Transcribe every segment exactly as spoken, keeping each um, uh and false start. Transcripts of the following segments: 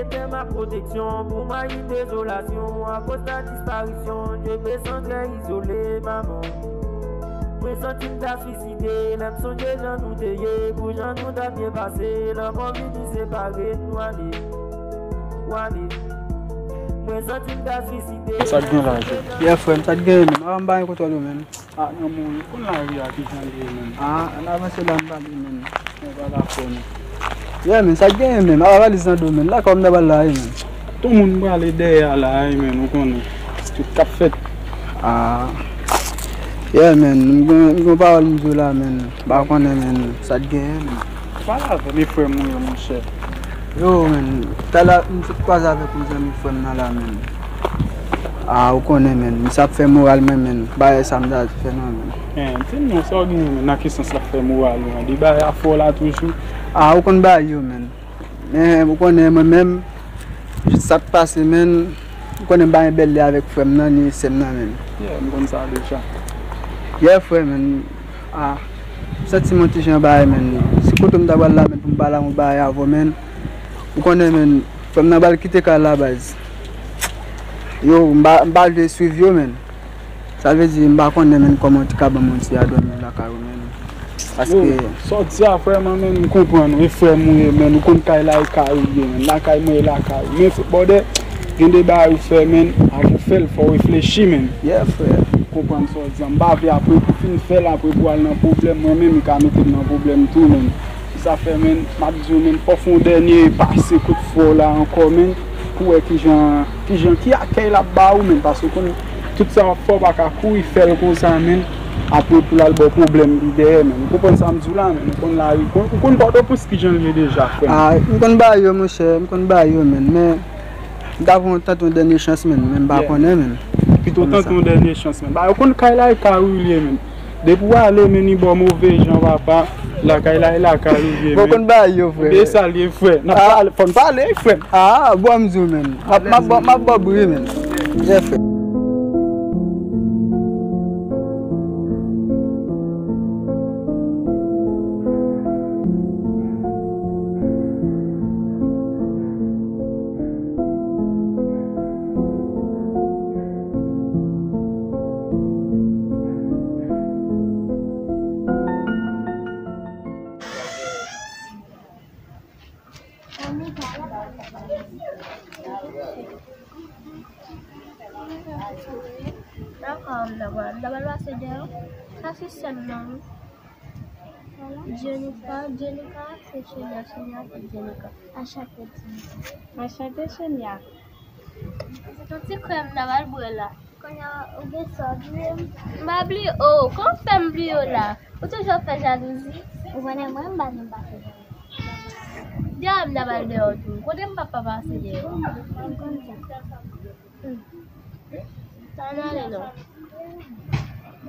Sèlman pwoteksyon pou mwen, dezolasyon akoz ta disparisyon. Je me sens très isolé, maman. Mwen santi m ta swiside lè m sonje jan nou te ye, pou jan nou ta byen pase. Lanmò vini separe nou, ale, ou ale. Mwen santi m ta swiside. Sa t gen la, je? Yeah, frè m, sa t gen menm? Avan m ba yon kontwòl ou menm. Ah, non, moun, konn lari a ki jan l ye, menm. Ah, ann avanse la, m pale, menm. Mwen pa dakò, non. Yeah, menm, sa k genyen, menm? Ala valiz nan do, menm. Lakay w m ta pral la, wi, menm. Tout moun prale dèyè a la, wi, menm, ou konnen. Tout k ap fèt. Ah. Yeah, menm, m gen, m gen yon pawòl m di w la, menm. M pa konnen, menm, sa k genyen, menm. Pale avè m, e frè m ou ye, monchè. Yo, menm, talè m sot kwaze avèk yon zanmi frè m nan la, menm. Ah, ou konnen, menm, misye ap fè moral mwen, menm. Bagay sa m ta fè non, menm. Hein, di m non, sa w genyen, menm, nan ki sans l ap fè moral ou an? De bagay ap fè w la toujou? Ah, ou konn bagay yo, menm. Men, ou konnen, mwen menm, jis sa k pase, menm, ou konnen m pa gen bèl lè avèk frè m nan, ni sè m nan, menm. Yeah, m konn sa deja. Yeah, frè, menm. Ah, m santi m yon ti jan bagay, menm. Se kote m ta pral la, menm, pou m pale yon bagay avè w, menm. Ou konnen, menm, frè m nan pral kite kay la, baz. Yo, m pa, m pa vle swiv yo, menm. Sa vle di, m pa konnen, menm, kòman w te ka ban m yon ti a dòmi lakay ou, menm. Paske... Yo, sa w di a, frè m, menm, m konprann ou, e frè m ou ye, menm, ou konn kay la, e kay ou ye, menm, lakay mwen, e lakay ou. Men, se bòdè, gen de bagay ou fè, menm, avan w fè l, fò w reflechi, menm. Yeah, frè. M konprann sa w di a. M pa vle apre, pou fin fè l, apre pou al nan pwoblèm, mwen menm, m ka mete m nan pwoblèm tou, menm. Se sa fè, menm, m ap di w, menm, fò w fè yon dènye pase kout fò w la ankò, menm, pou wè kijan, kijan, ki akèy l ap ba ou, menm, paske w konn tout sa w ap fè, w pa ka kouri fè l konsa, menm, apre pou l al ba w pwoblèm pi dèyè, menm. Ou konprann sa m di w la, menm, ou konn lari, ou konn, ou konn Pòtoprens kijan l ye deja, frè m. Ah, m konn bagay yo, monchè, m konn bagay yo, menm, men m ta pran, tante yon dènye chans, menm, men m pa konnen, menm. Pito tante yon dènye chans, menm. Ba, ou konn kay la, e kay ou li ye, menm. Depi w ale, men li ba w move jan, papa. Lakay la, e lakay ou ye, menm. Bon, konn bagay yo, frè. E sa l ye, frè. N ap pale, fò n pale, frè. Ah, bon, m di w, menm. M ap, m ap, m ap ba w bri, menm. Yeah, frè. Dakò, m dakò. M ta pral pase deyò. Sa se sè m nan, wi. Jenika, Jenika, se Chenya, Chenya, se Jenika. Anchante, Jenika. Anchante, Chenya. Se yon ti krèm m ta pral bwè la. Kounye a, ou gen sa w bliye m? M pa bliye w. Kòman w fè m bliye w la? Ou toujou ap fè jalouzi. Ou konnen mwen, m pa janm pase deyò. Deyò m ta pral deyò tou. Kote m p ap pa pase deyò? M konn sa. Hmm. Sa n ale non.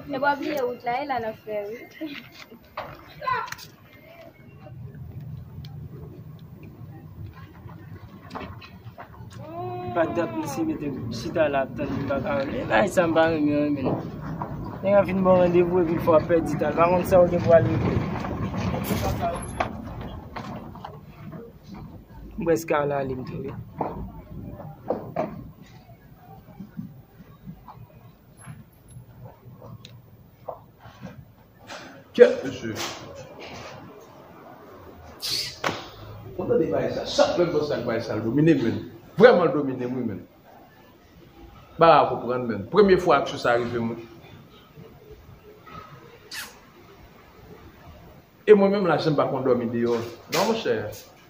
E pa bliye wout la, e la n ap fè, wi. Pa dat misye mete chita la ap tann li, m pa ka renmen. E bagay sa m pa renmen, renmen non. Nèg la fin ba w randevou epi l fè w ap pèdi tan. M pa konn sa w gen pou al regle. M prèske al ale m tou wi. Kèt, mesye. Ou tande bagay sa? Chak lè m panse ak bagay sa, l domine m, menn. Vrèman, l domine m, wi, menn. M pa ka konprann, menn. Premye fwa aksyon sa rive m, wi. E mwen menm, lajan m pa konn dòmi deyò. Non, monchè.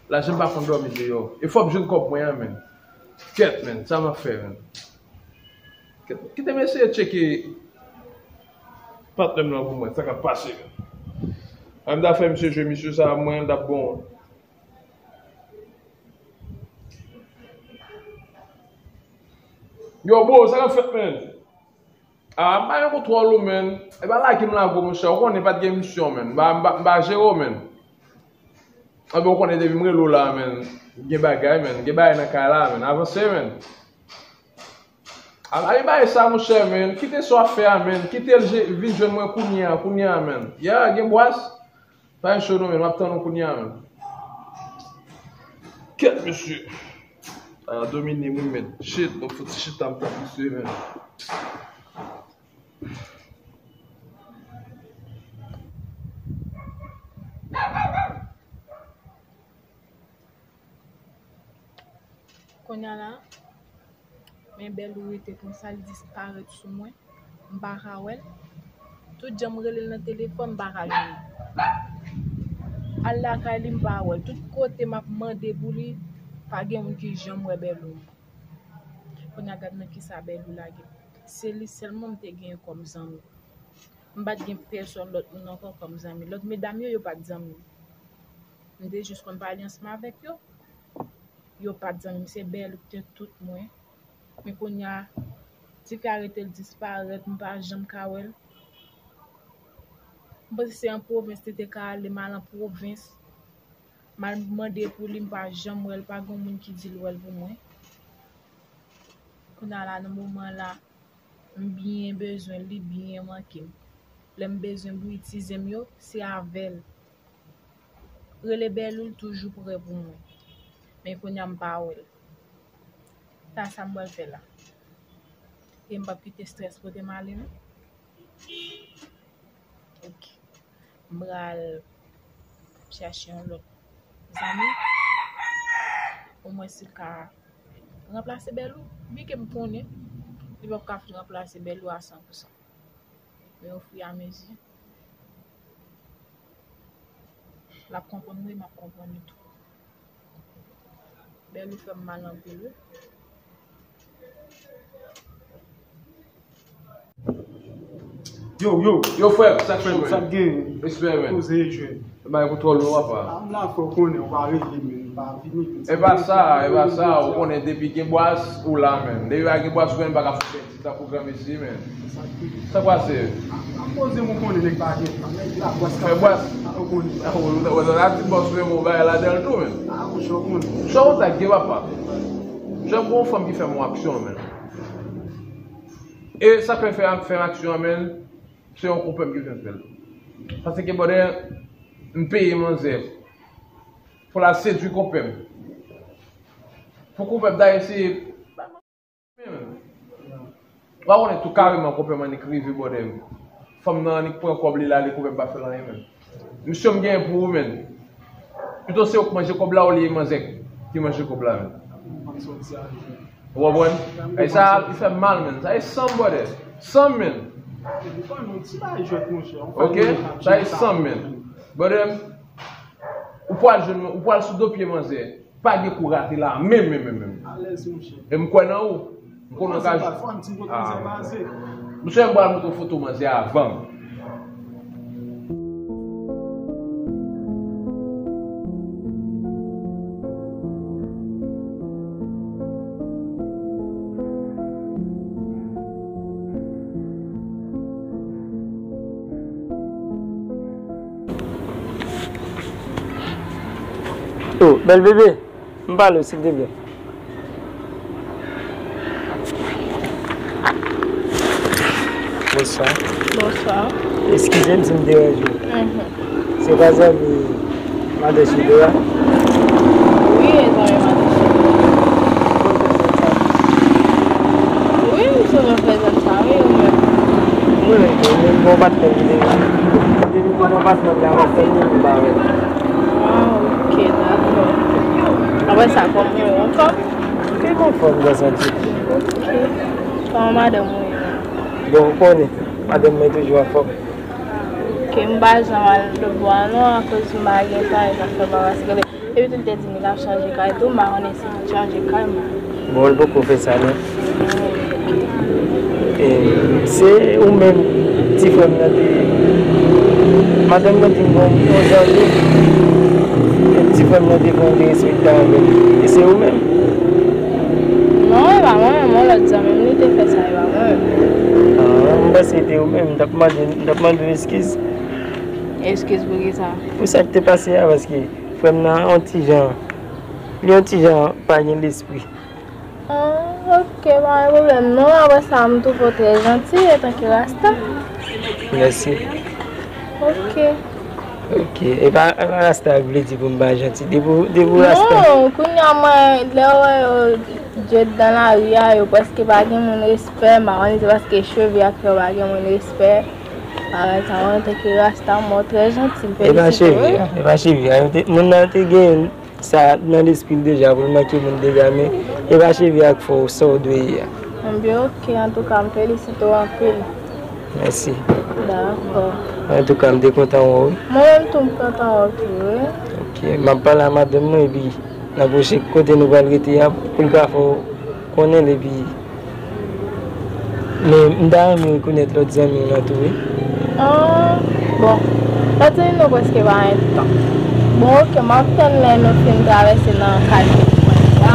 Lajan m pa konn dòmi deyò. E fò m jwenn kòb mwen an, menn. Kèt, menn. Sa m ap fè, menn? Kite m eseye tcheke patnè m nan pou mwen, sa k ap pase. An m ta fè misye jwe misye sa, mwen, l t ap bon. Yo, bro, sa k ap fèt, menn? Ah, m pa gen kontwòl ou, menn. E pa lage m la, gwo monchè. Ou konnen pa t gen misyon, menn. M pa, m pa, m pa jere w, menn. Anben, ou konnen depi m rele w la, menn, gen bagay, menn. Gen bagay nan kay la, menn. Avanse, menn. Ala e bagay sa, monchè, menn. Kite sa w ap fè a, menn. Kite l je-, vin jwenn mwen kounye a, kounye a, menn. Ya, gen bwas. Pa gen cho non, menn. M ap tann ou kounye a, menn. Kèt, mesye. Ah, domine m wi, men. Shit, m ap fouti chita m ta plis wi, men. Kounye a la, men Bèlou rete konsa, li disparèt sou mwen. M pa ka wè l. Tout jan m rele l nan telefòn, m pa ka jwenn li. Al lakay li, m pa wè l. Tout kote m ap mande pou li, pa gen moun ki janm wè Bèlou. Kounye a gad nan kisa Bèlou lage. Se li sèlman m te genyen kòm zanmi. M pa t gen pèsòn lòt moun ankò kòm zanmi. Lòt medam yo, yo pa t zanmi m. M te jis konn pale ansanm avèk yo. Yo pa t zanmi m, se Bèlou ki te tout mwen. Men kounye a, tifi a rete l disparèt, m pa janm ka wè l. M panse se an pwovens li te ka ale, m al an pwovens. M al mande pou li, m pa janm wè l, pa gen moun ki di l wè l pou mwen. Kounye a la, nan moman la, m byen bezwen l, li byen manke m. Lè m bezwen bouyi ti zen m yo, se avè l. Rele Bèlou, l toujou prè pou mwen. Men kounye a m pa wè l. Sa, sa m pral fè la? E m p ap kite estrès pote m ale, non. Ok. M pral chache yon lòt zanmi. Omwen si l ka ranplase Bèlou. Byen ke m konnen li p ap ka ranplase Bèlou a san pou san. Men ofri a mezi, l ap konprann mwen, m ap konprann li tou. Bèlou fè m mal anpil, wi. Yo, yo. Yo, frè, sa k fèt, frè? Sa k gen? Respè, men. Koze, jwè. Bay pou twò lou, papa. A, m la, frè, w konnen, w pa rele, men, m pa vini, men. E pa sa, e pa sa, w konnen, depi gen bwas, ou la, men. Depi pa gen bwas, ou konnen, m pa ka fè pèdi tankou granmesi, men. Sa k pase? Ap poze m, ou konnen nèg pa gen tan, nèg la bwas k ap fè bwas. Ou konnen. A, ou ta wè sa ti bòs menm ou bay ladan l tou, men. A, monchè, ou konnen. Sa w ta gen, papa? Jan gon fanm ki fè m yon aksyon, men. E sa k fè fè fè m aksyon an, men, se yon konpè m ki fè m fè l. Paske, brother, m peye manzè pou l al sedui konpè m. Pou konpè m ta eseye Menm. Ou pa konnen tou kareman konpè m annik rive bòdè m. Fanm nan annik pran kòb li la, li konpè m pa fè l anyen menm. Misye m genyen pou ou menm. Pito se ou k manje kòb la olye manzè ki manje kòb la menm. Ou konprann? E sa, li fè m mal menm. Sa e san m bòdè. San m menm. Ok? Sa e san m menm. Bòdè m, ou pral jwenn, ou pral sou do pye manzè. Pa gen kou rate la menm, menm, menm, menm. Alèz, monchè. E m kwè nan ou. M konnen w ka jwe. Monchè, m pral montre w foto manzè avan m. Oh, bèl bebe. M pale w, silvouplè. Bonswa. Bonswa. Eskize m si m deranje w. Mhm. Se pa zanmi madan Chido a? Wi, e zanmi madan Chido. Wi, m souvan fè zòn sa, wi, ou menm? Wi, ou menm bon patnè m li ye. Depi m bon patnè m la, m ap tann li, m pa wè l. Ah, ok, dakò. Apre sa, kòman w ye ankò? M te anfòm, gras a Dye. Ok. Kòman madanm ou ye? Bon, ou konnen, madanm mwen toujou anfòm. Ok, m pa janm al lòt bò a non, akoz m pa gen kay, sa fè m pa pase kote. Epi tou, li te di m li t ap chanje kay tou, m pa konnen si li chanje kay, mwen. Bon, li poko fè sa non. E, se ou menm, ti frè m nan te, madanm nan te gon yon zanmi, e ti frè m nan te fè yon derespektan avè l. E se ou menm? Non, e pa mwen menm, yon lòt zanmi m li te fè sa, e pa mwen menm. Ah, m panse se te ou menm, m t ap mande, m t ap mande w eskiz. Eskiz pou kisa? Pou sa k te pase a, paske frè m nan yon ti jan, li yon ti jan pa gen lespri. Ah, ok, pa gen pwoblèm non. Apre sa, m twouve w trè janti antanke rasta. Mèsi. Ok. Ok, E pa, e pa rasta k vle di pou m pa janti. Depi w, depi w rasta. Non, kounye a mwen, lè w wè yo djed nan lari a, yo prèske pa gen moun respè. M pa konnen se paske cheve a k fè yo pa gen moun respè. Bagay sa, mwen, antanke rasta, mwen trè janti, m felisite w. E pa cheve a, e pa cheve a. Yo te, moun nan te gen sa nan lespri l deja, pou l manke moun deja, men e pa cheve a k fè w sa w dwe ye a. Ebyen, oke, antouka, m felisite w anpil. Mèsi. Dakò. Antouka, m te kontan wè w, wi. Mwen menm tou, m kontan wè w tou, wi. Oke, m ap pale a madanm mwen, epi nan pwochen kote nou pral rete a, pou l ka fè w konnen l, epi men m ta renmen rekonèt lòt zanmi w lan tou, wi. Ah, bon. Lòt zanmi nou prèske pa gen tan. Bon, oke, m ap tann lè nou fin travèse nan katye mwen la.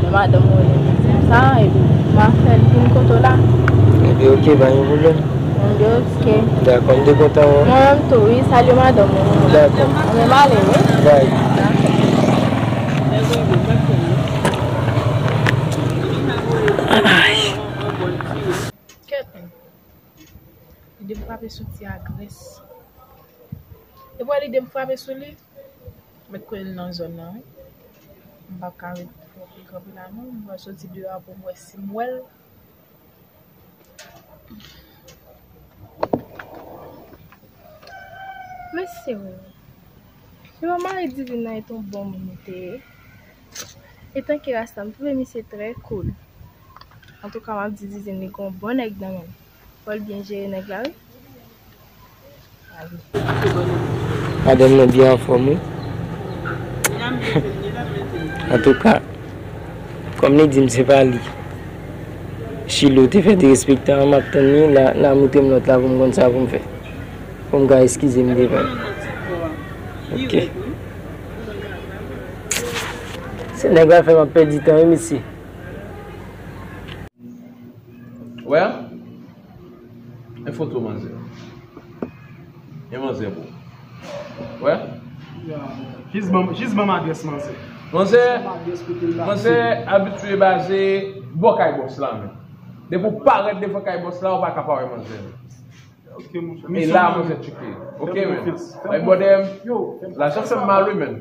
Lè madanm mwen vin di m sa, epi m ap fè l vin kote w la. Ebyen, oke, pa gen pwoblèm. Ebyen, oke. Dakò, m te kontan wè w. Mwen menm tou, wi, salye madanm ou. Dakò. Mwen menm ale, wi. Bay. Dakò. Kèt. Lide m frape sou ti a grès. Depi lide m frape sou li, m met kole l nan zòn nan, wi. M p ap ka ret twò pi kanpe la, non. M pral soti deyò a pou m wè si m wè l. Mesye, wi. Se pa mari Divine nan, e t on bon moun li te ye. Etanke rasta, m twouve misye trè cool. Antouka, m ap di Divine li gon bon nèg nan men l. Fò l byen jere nèg la, wi. Madanm nan byen anfòm, wi. Antouka, kòm li di m se pa li, Chilo te fè derespektan an, m ap tann li, la, la montre m lòt la pou m konn sa pou m fè. Pou m ka eskize m devan l. Ok. Se nèg la fè m ap pèdi tan, wi, mesye. Wè? E foto manzè. E manzè bon. Wè? Jis ban m, jis ban m adrès manzè. Manzè, manzè abitye baze bò kay bòs la, men. Depi w parèt devan kay bòs la, ou pa ka pa wè manzè. Ok, monchè. E la, manzè tcheke. Ok, men. Ay, bòdè, lajan fè m mal, wi, men.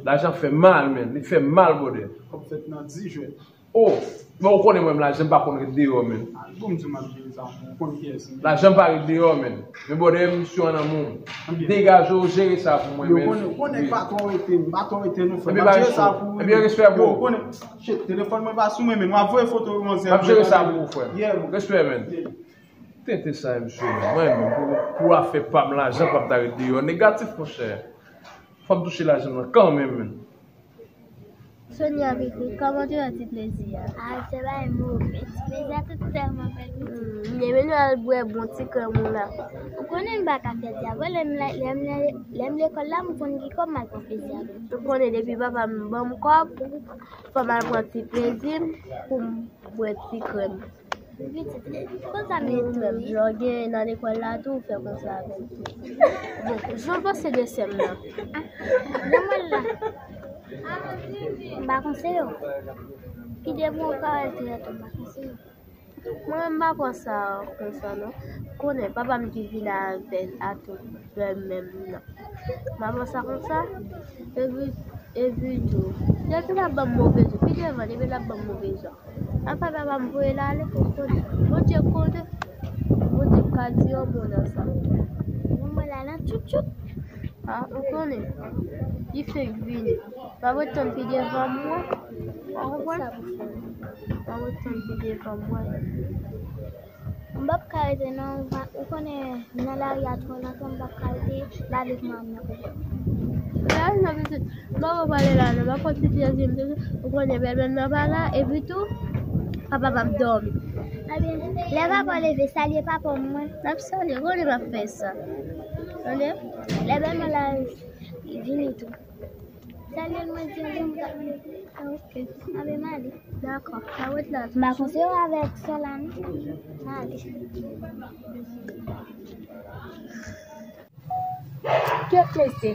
Lajan fè mal, men. Li fè m mal, bòdè. Kòb fèt nan di jwèt. Oh, men ou konnen mwen, lajan m pa konn ret deyò, men. Bon, m di w m ap jere sa pou ou. Ou konn kiyès m ye. Lajan m pa ret deyò, men. Men bòdè, misye an nan men w. Degaje w, jere sa pou mwen, men. Ou konnen, ou konnen pa twò rete, m pa twò rete non, frè. M ap jere sa pou ou. Ebyen, respè, bro. Ou konnen, shit, telefòn mwen pa sou mwen, men. M ap voye foto manzè. M ap jere sa pou ou, frè. Yeah, bro. Respè, men. Tenten sa, mesye, men. Mwen, men, pou, pou afè pa m, lajan pa m ta ret deyò. Negatif, monchè. Fò m touche lajan m nan kanmenm, men. Sonia ap ekri, kòman te wè ti plezi a? Ah, se bagay move. Ti plezi a te tèlman bèl pou ti. Hmm, men nou al bwè bon ti krèm ou la. Ou konnen m pa ka fè dyab. Lè m la, lè m la, lè m lekòl la, m konn gen kòb m al pran plezi avè m. Ou konnen depi papa m ban m kòb, fò m al pran ti plezi m pou m bwè ti krèm. Pitit, konsa m ye tou, wi. Lè w gen nan lekòl la tou, ou fè konsa avè m tou. Bon, jan w panse de sè m nan? Ah, jan mwen la. M pa konseye w. Ki de bon ou ka wè l tou, m pa konseye w. Mwen, m pa pran sa konsa, non. Konnen, papa m ki vin avè l a tou, menm, menm, non. M pa pran sa konsa. Epi, epi tou, depi l ap ban m move jan, pi devan, depi l ap ban m move jan. Apa papa m voye l ale, ou konnen. Bondye konnen. Bondye ka di yon mo nan sa. Bon, mwen la nan tchout tchout. Ah, ou konnen. Li fenk vini. M ap ret tann pi devan mwen. Ou konprann? M ap ret tann pi devan mwen. M p ap ka rete non, ou konnen nan lari a twò lontan, m p ap ka rete lave kò m nan konsa. Lave nan pitit. M pa konn pale la non, m ap pran ti plezi m toujou. Ou konnen bèlmè m nan pa la, epi tou, papa pa m dòmi. Ebyen, lè papa w leve, salye papa w mwen. M ap salye, ou konnen m ap fè sa. Tande? Lè bèlmè w la, vini tou. Salye l, mwen di l, ah, ok. Anben, m ale. Dakò, m ap ret la. M pa konseye w avèk sè la, non. M ale. Kèt mesye.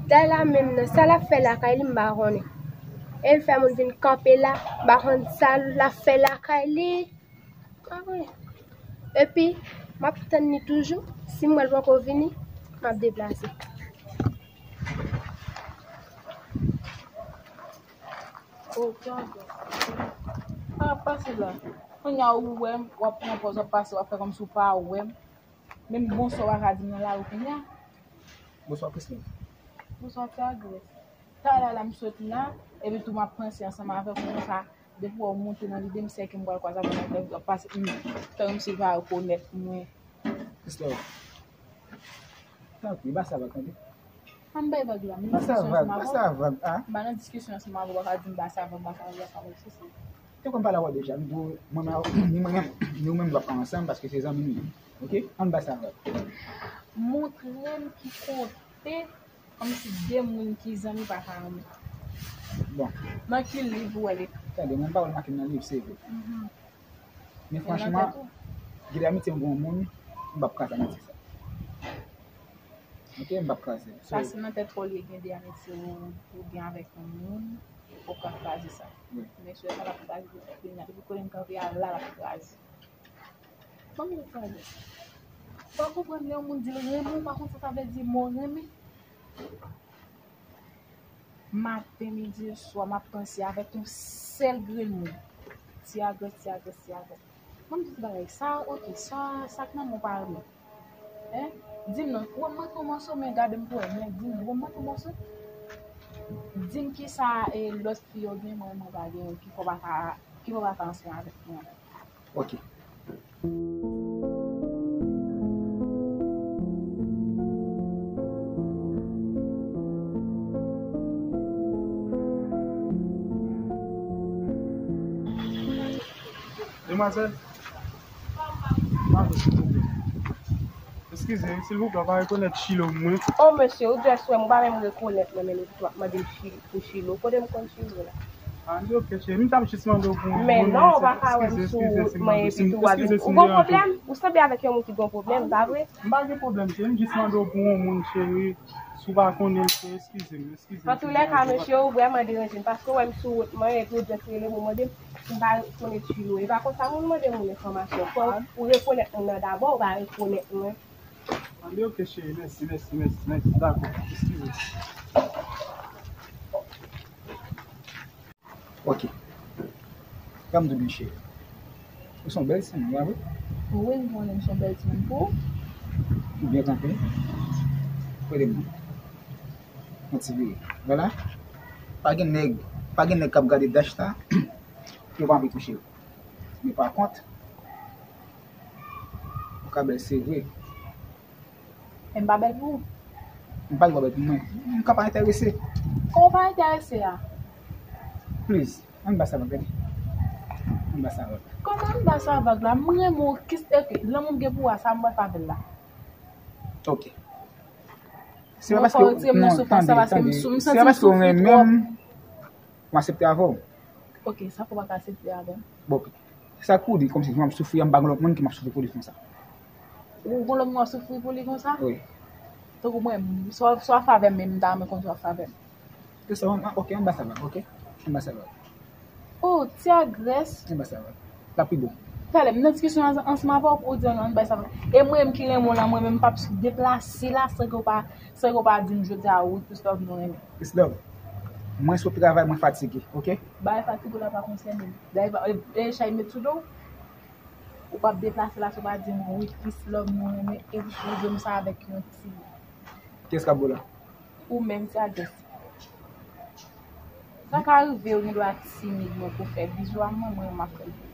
Day la menm nan, sa l ap fè lakay li, m pa konnen. E l fè moun vin kanpe la, m pa konn sa l ap fè lakay li. Ah wi. Epi, m ap tann li toujou. Si m wè l poko vini, M ap deplase. Ok, ok. Pa pase la. Kounye a ou wè m, w ap pran pòz, w ap pase, w ap fè kòmsi w pa wè m. Menm bonswa w pa ka di m nan lari kounye a. Bonswa, Christine. Bonswa, Ti Agres. Talè la m sot la, epi tou m ap panse ansanm avè w konsa. Depi w monte nan lide m, sèke m pral kwaze avè w nan lari, w ap pase, m fè kòmsi w pa rekonèt mwen. Christine. Tanpri, ba sa vag, tande. Ann bay vag la. M nan diskisyon ansanm avè w. Ba sa vag, ba sa vag, a? M pa nan diskisyon ansanm avè w, w pa ka di m ba sa vag, ba sa vag, ba sa vag, se sa. Te konn pale avè w deja, m di w, mwen, mwen, mwen, nou menm nou p ap ka ansanm paske se zanmi nou ye. Ok? Ann ba sa vag. Montre m ki kote, kòmsi de moun ki zanmi pa ka renmen. Bon. Nan ki liv ou wè li? Tande, mwen pa wè l make nan liv, se vre. Mhm. Men franchman, gen de amitye m gen yon moun, m p ap kraze amitye sa. Ok, m p ap kraze l. So, pase nan tèt ou li gen de amitye ou, ou gen avèk yon moun, ou ka kraze sa. Wi. Men sou sa l ap kraze, depi kounye a, depi kote m kanpe a, la l ap kraze. Ban m yon pale. Ou pa konprann lè yon moun di l renmen w, ou pa konn sa sa vle di mo renmen. Maten, midi, swa, m ap panse avèk yon sèl grenn mo. Ti Agres, Ti Agres, Ti Agres. Ban m di ti bagay. Sa, ok, sa, sa k nan men w pa renmen. Hein? Di m non, ou wè m manke yon mòso, men gade m pou wè, men di m non, ou wè m manke yon mòso? Di m kisa, e, lòt fi yo gen, mwen, mwen pa gen, ki fè w pa ka, ki fè w pa ka ansanm avèk mwen. Ok. Demwazèl, pardon, silvouplè. Eskize, silvouplè, w pa rekonèt chilo mwen? Oh, mesye, ou jis wè m, ou pa menm rekonèt mwen, men epi tou w ap mande m chi-, pou chilo. Kote m konn chilo la? Ah, li ok, cheri. M t ap jis mande w pou yon moun. Men non, ou pa ka wè m sou wout mwen epi tou w ap vin. Ou gon pwoblèm? Ou sanble avèk yon moun ki gon pwoblèm, pa vre? M pa gen pwoblèm, cheri. M jis mande w pou yon moun, cheri. Si w pa konnen l, cheri, eskize m, eskize m. Antoulèka, mesye, ou vrèman deranje m, paske w wè m sou wout mwen epi w jis rele m, ou mande m si m pa rekonèt chilo. E pa konsa moun mande moun enfòmasyon. Fò ou rekonèt moun nan dabò, ou pa rekonèt mwen. Anben, ok, cheri, mèsi, mèsi, mèsi, mèsi, dakò, eskize. Ok. Ban m di w byen, cheri. Ou se yon bèl timoun, pa vre? Wi, m konnen m se yon bèl timoun pou ou. Ou byen kanpe. Kote m nan? Yon ti vire. Vwala. Pa gen nèg, pa gen nèg k ap gade dach la, yo pa anvi touche l. Men pa kont, ou ka bèl, se vre. Men m pa bèl pou ou. M pa di w pa bèl pou mwen. M ka pa enterese. Kòman w pa enterese a? Please, ann ba sa vag, tande. Ann ba sa vag. Kòman ann ba sa vag la? M renmen w, kis, ok, lanmou m gen pou ou a, sa m pral fè avè l la? Ok. Se pa paske, non, tande, tande. Se pa paske w renmen m, m aksepte avè w. Ok, sa fè w pa ka aksepte avè m? Bon, sa k pou di kòmsi jan m ap soufri a, m pa gen lòt moun ki m ap soufri pou li konsa. Ou gon lòt moun w ap soufri pou li konsa? Wi. Tankou mwen, si w ap fè avè m, men m ta renmen konn si w ap fè avè m. Se sa, ok, ann ba sa vag, ok? Ann ba sa vag. Oh, ti agrès. Ann ba sa vag. L ap pi bon. Talè, m nan diskisyon ansanm avè w pou w di ann ba sa vag. E mwen menm ki renmen w la, mwen menm m p ap deplase la san ke w pa, san ke w pa di m jodi a, wi, Christophe, nou renmen. Christophe, mwen sot travay, mwen fatige, ok? Bagay fatig ou la pa konsène m. Dayè, e, e chay met sou do w. Ou p ap deplase la, si w pa di m, wi, Christophe, nou renmen, epi pou w di m sa avèk yon ti. Kiyès k ap bo la? Ou menm, ti agrès. Sa ka rive, ou gen dwa timid, men pou fè bizou a mwen, mwen, m ap fè l pou ou.